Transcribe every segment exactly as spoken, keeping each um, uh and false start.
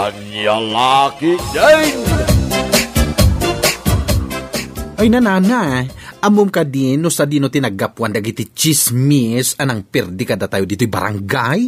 Ania la ketdin? Ay, nanana, ammom kadi no sadino ti naggapuan dagiti tsismis a nangperdi kadatayo ditoy barangay?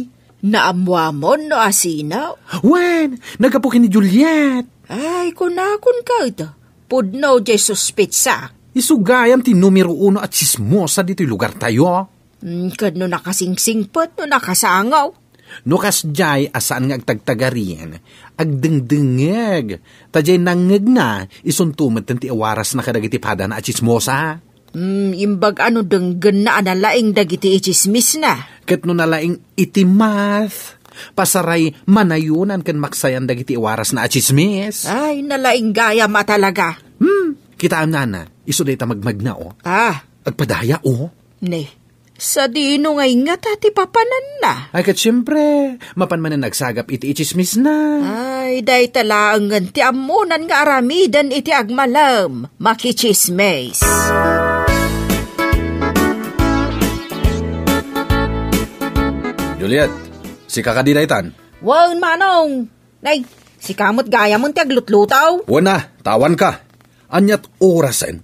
Naammoamon no asino? Wen, naggapu ken ni Juliet. Ay, kunakon ket, pudno diay suspetsa. Isu gayam ti numero uno a tsismosa ditoy lugartayo. Mm, ket no nakasingsingpet, no nakasangaw. No kasdiay a saan nga agtagtagarin, agdengdengngeg. Ta diay nangngegna, isunto metten ti awarasna kadagiti padana a tsismosa. Mm, imbag a no denggenna a nalaing dagiti itsismisna. Ket no nalaing iti math, pasaray manayonan ken maksayan dagiti awarasna a tsismis. Ay, nalaing gayam a talaga. Hmm, kitaem, nana, isu dayta magmagna, o. Ah. Agpadaya, o. Ne, sadino ngay ngata ti papananna? Ay, ket siempre, mapan manen agsagap iti itsismisna. Ay, dayta laengen ti ammonan nga aramiden iti agmalem, makitsismis. Juliet, sika kadi daytan? Wen, Manong. Nay, sika met gayamen ti aglutluto? Wen a, ta awanka. Aniat orasen?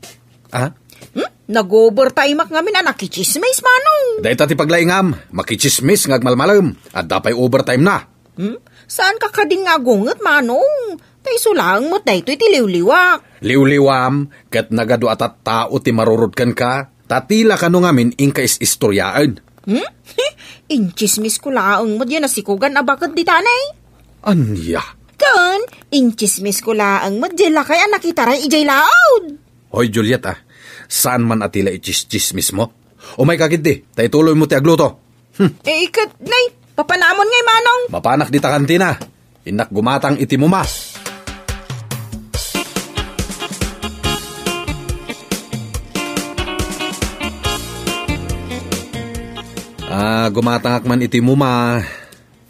Ah? Hmm? Nag-overtimeak ngamin a nakitsismis, Manong. Dayta ti paglaingam, makitsismis nga agmalmalem. Adda pay overtime na. Hmm? Saanka kadin nga agunget, Manong? Ta isu laeng met daytoy ti liwliwak. Liwliwam, ket nagadu a tattao ti marurod kenka, ta ti la kano ngamin inka is-istoriaen. Hmm? Intsismisko laeng met diay nasikogan a baket ditan, eh. Ania? Ken, intsismisko laeng met diay lakay a nakitaray idiay laud. Hoy, Juliet, ah. Saan man a ti la itsistsismismo? Umayka ketdi, ta ituloymo ti agluto. Hmm. Eh, iket, nay, papanamon ngay, Manong. Mapanak dita kantina. Innak gumatang iti muma. Ah, gumatangak man iti muma.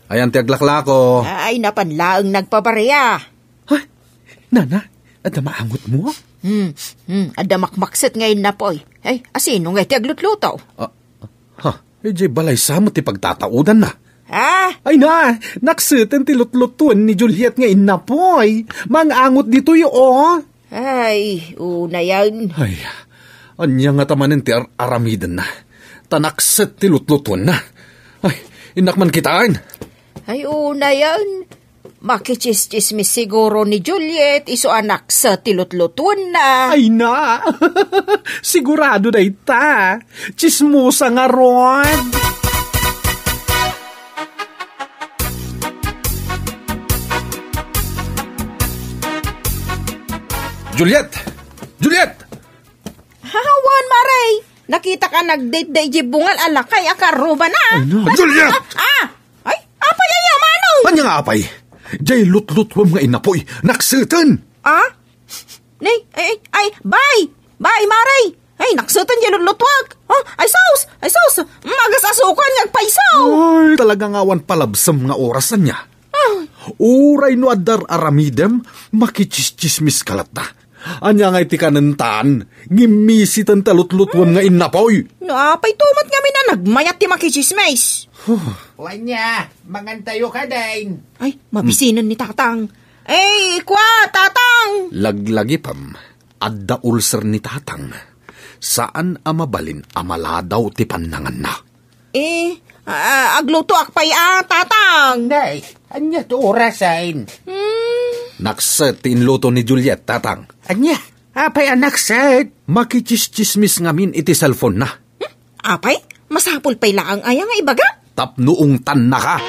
Ayan ti aglaklako. Ay, napan laeng nagpabarea. Ha? Nana, adda maangotmo? Hmm, hmm, adda makmakset nga innapoy. Ay, asino nga ti aglutluto? Ah, ha, idiay balay sa met ti pagtataudanna. Ah? Ay na, nakseten ti lutlutuan ni Juliet nga innapoy. Mangangot ditoy, o. Ay, unayen. Ay, ania ngata manen ti ar-, aramidenna? Ta nakset ti lutlutuanna. Ay, innak man kitaen. Ay, unayen. Makitsistsismis siguro ni Juliet, isu a nakset ti lutlutuanna. Ay na! Sigurado dayta. Tsismosa ngarud. Juliet! Juliet! Hawan, Mare! Nakitak a nagdate da idiay bungal a lakay a karrubana. Ay, na. Juliet! Ah! Ay, apay aya, Manong? Ania nga apay? Diay lutlutuem nga innapoy, nakseten. Ah? Nay, ay, ay, ay, bay! Bay, Mare! Ay, nakseten diay lutlutuak. Oh, ay sus! Ay sus! Magas-asukan nga agpayso! Ay, talaga nga awan palabsem nga oras ania. Ah. Uray no adda aramidem, makitsistsismis ka latta. Ania nga iti kanentan, ngimmisiten ta lutlutuem nga innapoy. No apay tumet ngamin a nagmayat ti makitsismis. Huh. Wania, mangantayo kadin. Ay, mabisinen ni Tatang. Ay, kwa, Tatang! Laglagipem, adda ulcer ni Tatang. Saan a mabalin a maladaw ti pannanganna. Eh, ah, aglutoak pay a, Tatang. Nay, ania ti orasen? Hmm. Nakset ti inluto ni Juliet, Tatang. Ania? Apay a nakset? Makitsistsismis ngamin iti cellphone-na. Hmm? Apay? Masapul pay laeng aya nga ibaga? Tapno ungtannaka.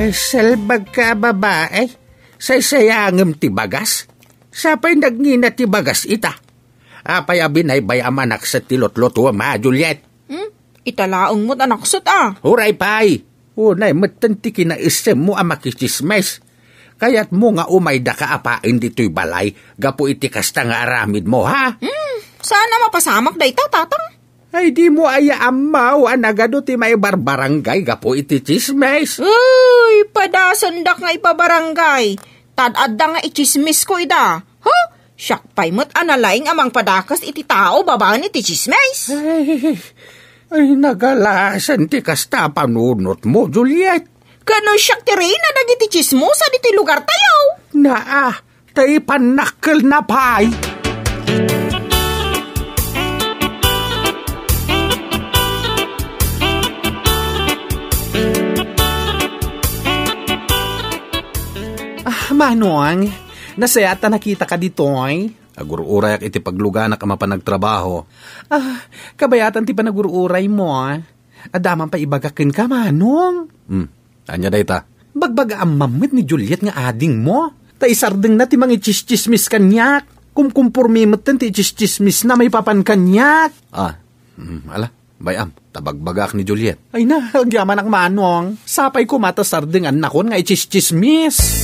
Eh, salbagka a babae, saysayangem ti bagas? Sapay nagngina ti bagas ita. Apay a binaybay-am a nakset ti lutlutuem, a, Juliet? Hmm? Ita laeng met a nakset, a. Uray pay. Unay metten ti kinaissemmo a makitsismes. Kayatmo nga umaydaka a pain ditoy balay gapu iti kasta nga aramidmo, ha? Hmm, saan a mapasamak dayta, Tatang? Ay, dimo aya ammo a nagadu ti maibarbarangay gapu iti tsismes? Uy, padasendak nga ipabarangay. Tad-adda nga itsismisko ida. Huh? Siak pay met a nalaing a mangpadakes iti tao babaen iti tsismis. Ay, ay, nagalasen ti kasta a panunotmo, Juliet. Ken no siak ti reyna dagiti tsismosa ditoy lugartayo. Naa, ta ipannakkelna pay. Ah, Manong, nasayaat a nakitaka ditoy. Agur-urayak iti pagluganak a mapan agtrabaho. Ah, kabayatan ti panagur-uraymo, ah. Adda man pay ibagak kenka, Manong. Hmm. Ania dayta? Bagbagaam met ni Juliet nga adingmo. Ta isardengna ti mangitsistsismis kaniak. Kumkumpormi metten ti itsistsismisna maipapan kaniak. Ah, hmm, ala, bay-am, ta bagbagaak ni Juliet. Ay na, agyamanak, Manong. Sapay koma ta sardengannakon nga itsistsismis.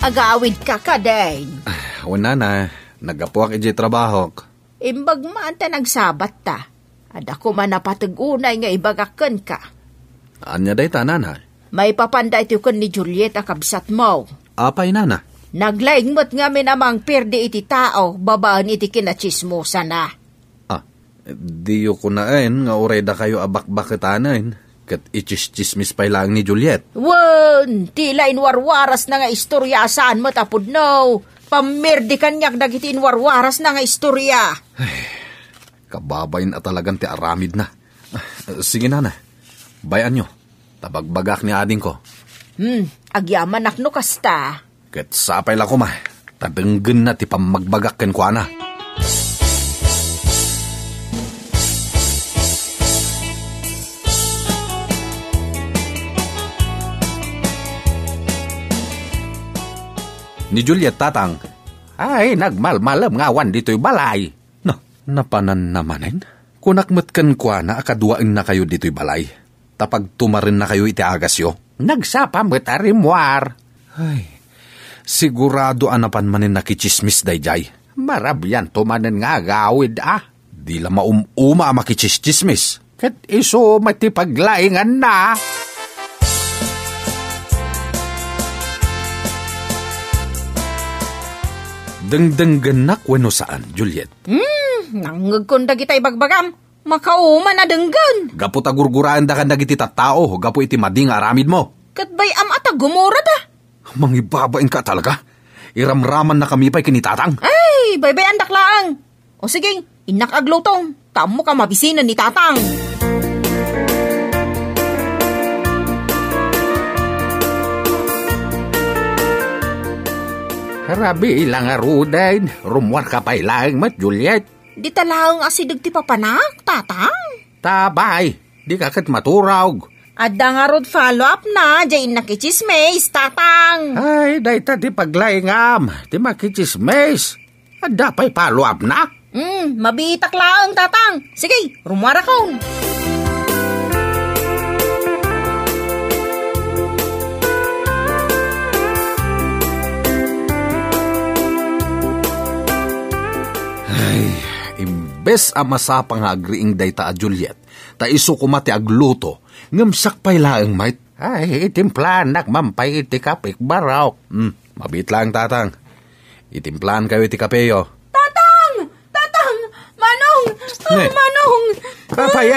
Agawidka kadin. Ah, wen, Nana, naggapuak idiay trabahok. Imbag man ta nagsabatta. Adda koma napateg unay nga ibagak kenka. Ania dayta, Nana? Maipapan daytoy ken ni Juliet a kabsatmo. Apay, Nana? Naglaing met ngamin a mangperdi iti tao babaen iti kinatsismosana. Ah, diyo kunaen nga uray dakayo a bakbaketanen ket itsistsismis pay laeng ni Juliet. Wen, ti la inwarwarasna nga istorya a saan met a pudno. Pammerdi kaniak dagiti inwarwarasna nga istorya. Ay, kababain a talagan ti aramidna. Ah, sige, Nana. Bay-anyo. Ta bagbagaak ni adingko. Hmm, agyamanak no kasta. Ket sapay la koma, ta denggenna ti pammagbagak kenkuana. Ni Juliet, Tatang. Ay, nagmalmalem nga awan ditoy balay. Na, napananna manen? Kunak met kenkuana a kaduaennakayo ditoy balay, ta pagtumarennakayo iti agasyo. Nagsapa met a rimmuar. Ay, sigurado a napan manen nakitsismis daydiay. Marabianto manen nga agawid, a. Di la maum-uma a makitsistsismis. Ket isu met ti paglainganna. Dengdenggennak wenno saan, Juliet? Hmm, nangngegkon dagita ibagbagam. Makauman a denggen. Gapu ta gurguraendakan dagiti tattao gapu iti madi nga aramidmo. Ket bay-am a ta gumurada. Mangibabainka talaga. Iramramannakami pay ken ni Tatang. Ay, baybay-andak laeng. O sige, innak agluto. Ta ammoka mabisinen ni Tatang. Rabii la ngaruden, rummuarka pay laeng met, Juliet. Dita laeng asideg ti papanak, Tatang. Tabay, dika ket maturog. Adda ngarud follow-up-na, diay innak itsismis, Tatang. Ay, dayta ti paglaingam, ti makitsismis. Adda pay follow-up-na? Hmm, mabiitak laeng, Tatang. Sige, rummuarakon. Ay, imbes a masapa nga agriing dayta a Juliet, ta isu koma ti agluto, ngem siak pay laeng met. Ay, itimplaannak man pay iti kapek, barok. Hmm, mabiit laeng, Tatang. Itimplaankayo iti kapeyo. Tatang! Tatang! Manong! Ne. Manong! Apay,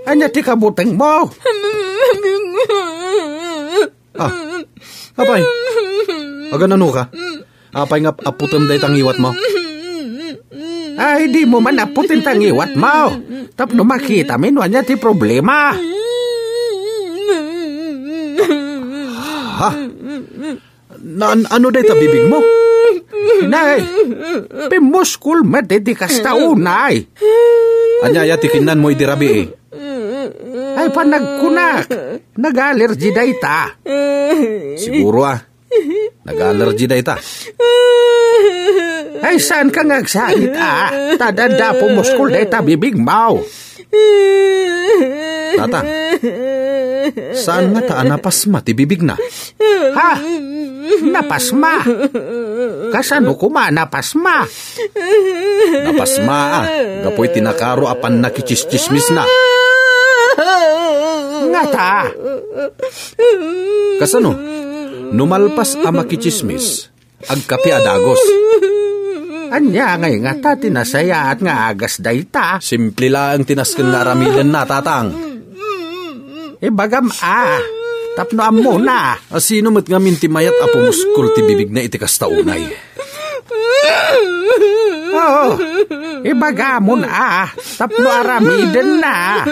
ania ti kabutengmo? Ah, apay, aganano ka? Apay nga ap-, apputem dayta ngiwatmo? Ay, dimo man apputem ta ngiwatmo. Tapno makitami no ania ti problema. Ha? Na-, an-, ano dayta bibigmo? Nay, pimuskol met iti kasta unay. Ania aya ti kinnanmo idi rabii? Ay, panagkunak, nag-allergy dayta. Siguro, ah. Nag-allergy dayta. Ay, saanka nga agsangit, ah? Ta adda pumuskol dayta bibigmo. Tata, saan ngata a napasma ti bibigna? Ha? Napasma? Kasano koma napasma? Napasma, a, gapu iti nakaro a pannakichischismisna. Ngata? Kasano? No malpas a makichismis, agkape a dagus. Ania ngay ngata ti nasayaat nga agas dayta? Simple laeng ti nasken nga aramidenna, Tatang. Ibagam a, tapno ammona. A, sino met ngamin ti mayat a pumuskol ti bibigna iti kasta unay? Oo, ibagamon a, tapno aramidenna.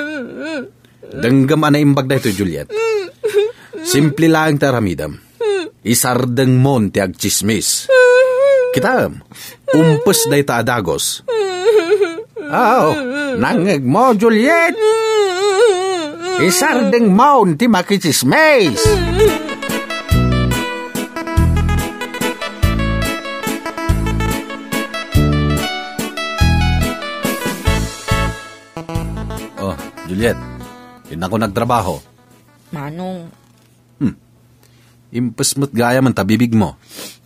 Denggem a naimbag daytoy, Juliet. Simple laeng ti aramidem. Isardengmon ti agchismis. Kitaem, umpes dayta a dagus. Aw, nangngegmo, Juliet? Isardengmon ti makichismis. Oh, Juliet, innako nagtrabaho. Manong. Hmm. Impes met gayam ta bibigmo.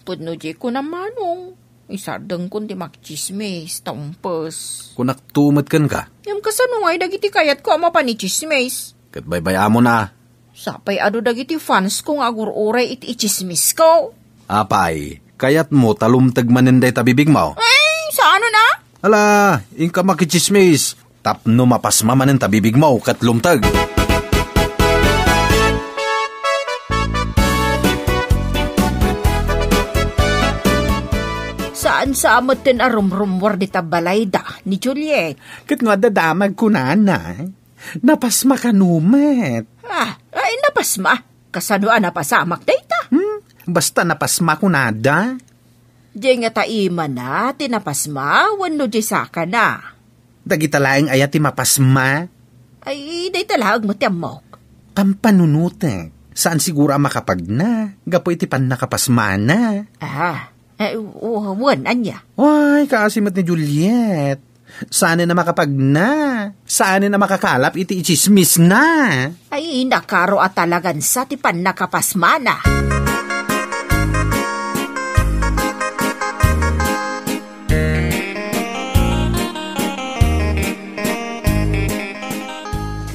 Pudno di ko na, Manong. Isardengkon ti makchismis, ta umpes. Kunak tumet kenka. Ngem kasano ngay dagiti kayatko a mapan ichismis? Ket baybay-amon a. Sapay adu dagiti fans ko nga agur-uray iti ichismis ko. Apay, kayatmo ta lumteg manen dayta bibigmo? Ay, saanon a? Ala, inka makichismis. Tapno mapasma manen ta bibigmo ket lumteg. Saan sa a metten a rumrummuar dita balayda ni Juliet. Ket no adda damag kunana, napasma kano met. Ah, ay, napasma. Kasano a napasamak dayta? Hmm? Basta napasma kunada. Diay ngata imana ti napasma wenno diay sakana? Dagita laeng aya ti mapasma? Ay, dayta laeng met ti ammok. Pampanunotek. Saan siguro a makapagna gapu iti pannakapasmana. Ah, eh, w-, wen, ania? Ay, kaasi met ni Juliet. Saanen a makapagna. Saanen a makakalap iti ichismisna. Ay, nakaro a talagan sa ti pannakapasmana.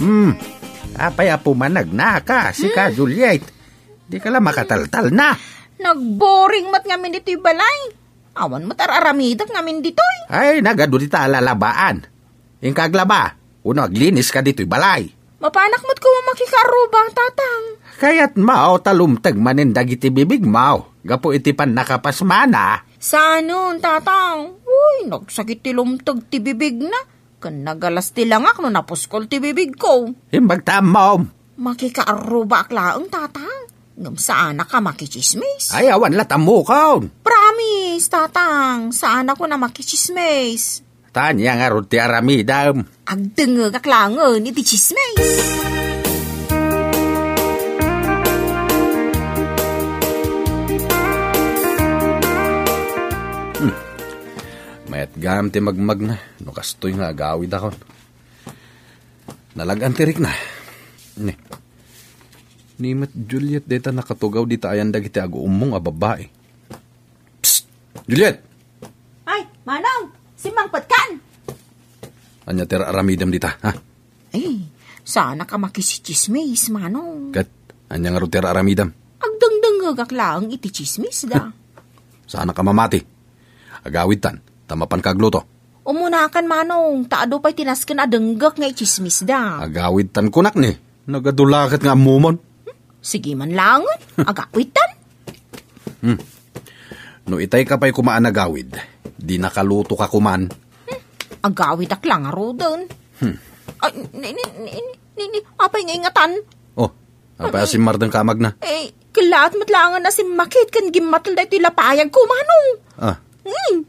Hmm. Apay a pumanag naka, sika, hmm, Juliet? Di ka la makataltalna. Nagboring met ngamin ditoy balay. Awan met ar-aramidek ngamin ditoy. Ay, nagadu dita a lalabaan. Inka aglaba, wenno aglinis ka ditoy balay. Mapanak met koma makikaarruba, Tatang. Kayatmo ta lumteg manen dagiti bibigmo gapu iti pannakapasmana. Saanon, Tatang? Uy, nagsakit ti lumteg ti bibigna. Ken nagalas ti langak no napuskol ti bibigko. Imbag ta ammom. Makikaarrubaak laeng, Tatang. Ngem saanak a makichismis. Ay, awan la tammokon. Promise, Tatang. Saanak a makichismis. Ta ania ngarud ti aramidem? Agdengngegak laengen iti chismis. Hmm. Mayat gayam ti magmagna no kastoy nga agawidakon. Nalag-an ti rikna. Ni. Ni met Juliet dayta nakatugaw dita ayan dagiti aguummong a babbai. Psst! Juliet! Ay, Manong! Simmangpetkan! Ania ti aramidem dita, ha? Ay, saanak a makisichismis, Manong. Ket, ania ngarud ti aramidem? Agdengdengngegak laeng iti chismis da. Saanak a mamati. Agawidtan, ta mapanka agluto. Umunakan, Manong, ta adu pay ti nasken a denggek nga ichismis da. Agawidtan kunak ni, nagadu la ket nga ammomon. Sige man laengen, agawidtan. Hmm. No itay ka pay koma a nagawid, di nakaluto ka koman. Hmm. Agawidak la ngaruden. Hmm. Ay, ni, ni, ni, ni, ni, apay nga ingatan? Oh, apay a simmardeng ka amagna? Eh, kellaat met laengen a simmakit ken gimmatel daytoy lapayag ko, Manong. Ah. Hmm.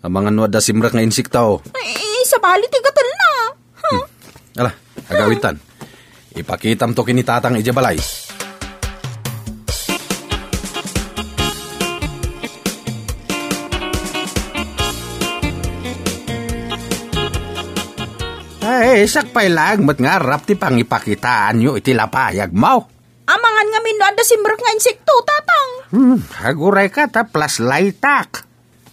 Amangan no adda simrek nga insekto. Eh, sabali ti gatelna. Huh? Hmm. Ala, agawidtan. Ipakitamto ken ni Tatang idiay balay. Ay, Isak pay laeng met nga arap ti pangipakitaanyo iti lapayagmo. Amangan ngamin no adda simrek nga insekto, Tatang. Hmm, agurayka ta flashlightak.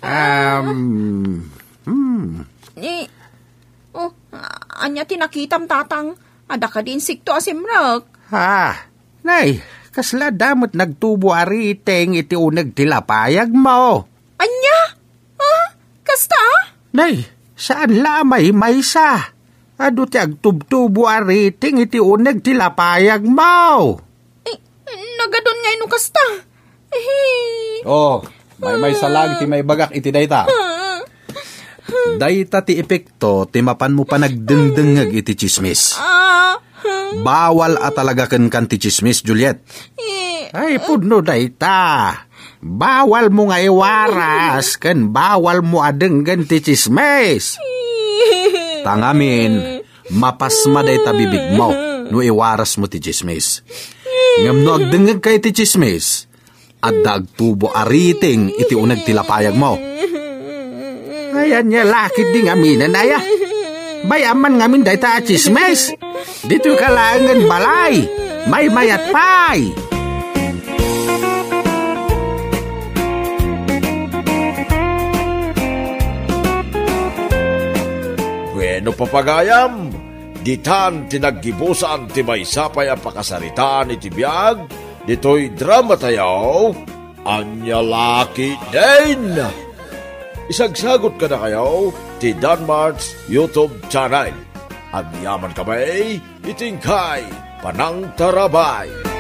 Um, hmm. Eh, oh, ania ti nakitam, Tatang? Adda kadi insekto a simrek? Ah, nay, kasla adda met nagtubo a riting iti uneg ti lapayagmo. Ania? Ha? Kasta? Nay, saan la a maymaysa? Adu ti agtubtubo a riting iti uneg ti lapayagmo. Eh, nagadun ngay no kasta. Eh. Oh, maymaysa lang ti maibagak iti dayta. Ah. Dayta ti epekto ti mapanmo panagdengdengngeg iti tsismis. Ah. Bawal a talaga kenkan ti tsismis, Juliet. Eh. Ay, pudno dayta. Bawalmo nga iwaras ken bawalmo a denggen ti tsismis. Ta ngamin, mapasma dayta bibigmo no iwarasmo ti tsismis. Ngem no agdengngegka iti tsismis, adda agtubo a riting iti uneg ti lapayagmo. Ay, ania la ketdi ngamin, aya? Bay-am man ngamin dayta a tsismis. Ditoyka laengen balay. Maymayat pay. Bueno, papagayam, ditan ti naggibusan ti maysa pay a pakasaritaan iti biag ditoy drama tayo, Ania La Ketdin. Isagsagot kadakayo ti Danmart's YouTube channel. Agyaman kami iti inkay panangtarabay.